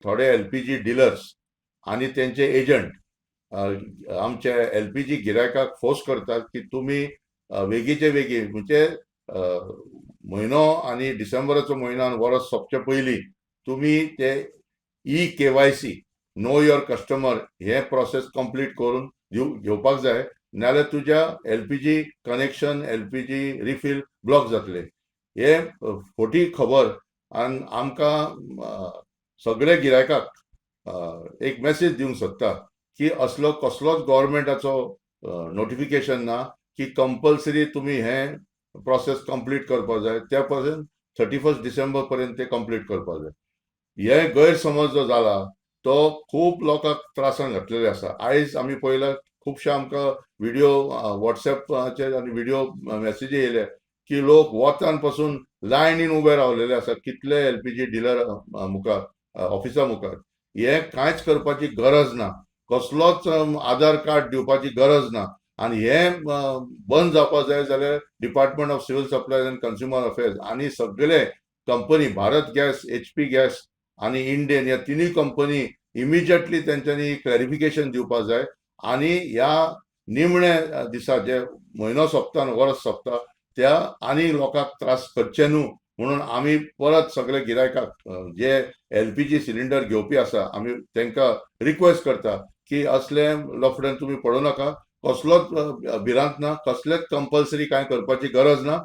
थोडे LPG dealers आनी तेंचे एजंट आमचे एलपीजी गिरायकाक फोर्स करतात की तुमी वेगीचे वेगीन, म्हणजे म्हयनो आनी डिसेंबराचो म्हयनो आनी वर्स सोंपचे पयलीं तुमी ते e-KYC, know your customer हें प्रोसेस कंप्लीट करून घेवपाक जाय, नाजाल्यार तुज्या LPG connection, LPG refill block जातले. हे फटी खबर आनी आमकां सगळे गिरायकाक एक मॅसेज दिवंक सोदता की असलो कसलोच गव्हर्मेंटाचो नोटिफिकेशन ना की कंपल्सरी तुमी हें प्रोसेस कंप्लीट करपाक जाय, त्या पर्यंत 31 डिसेंबर पर्यंत ते कंप्लीट करपाक जाय. हे गैरसमज जो जाला तो खूब लोकांक त्रासान घातलेले आसा. आयज आमी पळयला, खुबशे आमकां व्हिडियो वॉट्सएपाचेर आनी व्हिडियो मॅसेजी येयले की लोक वतान पसून लायनीन उबे रावलेले आसा कितले एलपीजी डिलर मुखार, ऑफिसा मुखार. हें कांयच करपाची गरज ना, कसलोच आधार कार्ड दिवपाची गरज ना. आनी हें बंद जावपाक जाय जाल्यार Department of Civil Supplies and Consumer Affairs आनी सगळे company, Bharat gas, HP gas आनी इंडेन, ह्या तिनूय कंपनी इमिजिएटली तेंच्यांनी क्लॅरिफिकेशन दिवपाक जाय. आनी ह्या निमण्या दिसा, जे म्हयनो सोंपता आनी वर्स सोंपता, त्या आनी लोकांक त्रास करचे न्हू म्हणून आमी परत सगळे गिरायकाक, जे एलपीजी सिलिंडर घेवपी आसा, आमी तांकां रिक्वेस्ट करता की असले लफड्यान तुमी पडूं नाका. कसलोच भिरांत ना, कसलेच कंपल्सरी कांय करपाची गरज ना.